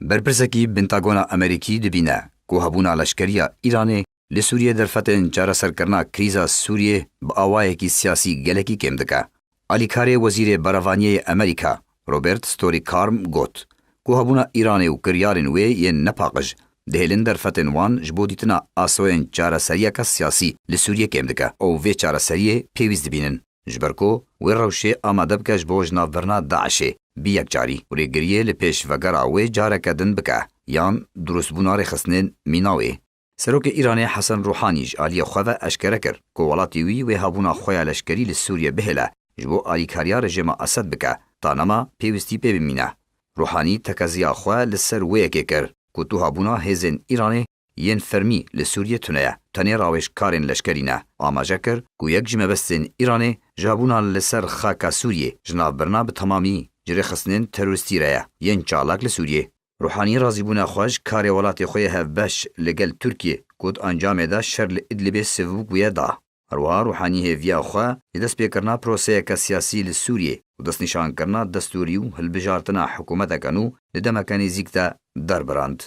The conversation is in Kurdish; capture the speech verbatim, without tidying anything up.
Berpirsekî Pentagona Amerîkî dibîne ku hebûna leşkeriya Îranê li Sûriyê derfetên çareserkirina krîza Sûriyê bi awayekî siyasî gelekî kêm dike. Alîkarê Wezîrê Berevaniyê yê Amerîka Robert Story Karm got ku hebûna Îranê û kiryarên wê yên nepaqij dihêlin derfetên wan ji bo dîtina asoyên çareseriyeke siyasî li Sûriyê kêm dike û vê çareseriyê pêwîst dibînin. Ji ber ku wê rewşê amade bike ji bo ji navbirina DAIŞê bi yekcarî û rêgiriyê li pêş vegera wê careke din bike yan durustbûna rêxistinên mîna wê. Serokê Îranê Hesen Ruhanî ji aliyê xwe ve eşkere kir ku welatê wî wê hebûna xwe ya leşkerî li Sûriyê bihêle ji bo alîkariya rejîma Esed bike, ta nema pêwîstî pê bimîne. Ruhanî tekeziya xwe li ser wê yekê kir ku tu hebûna hêzên Îranê yên fermî li Sûriyê tune ye, tenê rawêjkarên leşkerî ne. Amaje kir ku yek ji mebestên Îranê ji hebûna li ser xaka Sûriyê ji navbirina bi temamî ji rêxistinên terorîstî re ye yên çalak li Sûriyê. Ruhanî razîbûna xwe ji karê welatê xwe yê hevbeş li gel Tirkiyê got, encamê de şer li Idlibê sivbû bûye da. Her wiha Ruhanî hêviya xwe ji destpêkirina proseyeke siyasî li Sûriyê û destnîşankirina destûrî û hilbijartina hikûmeteke nû di demeke nêzîk de derbirand.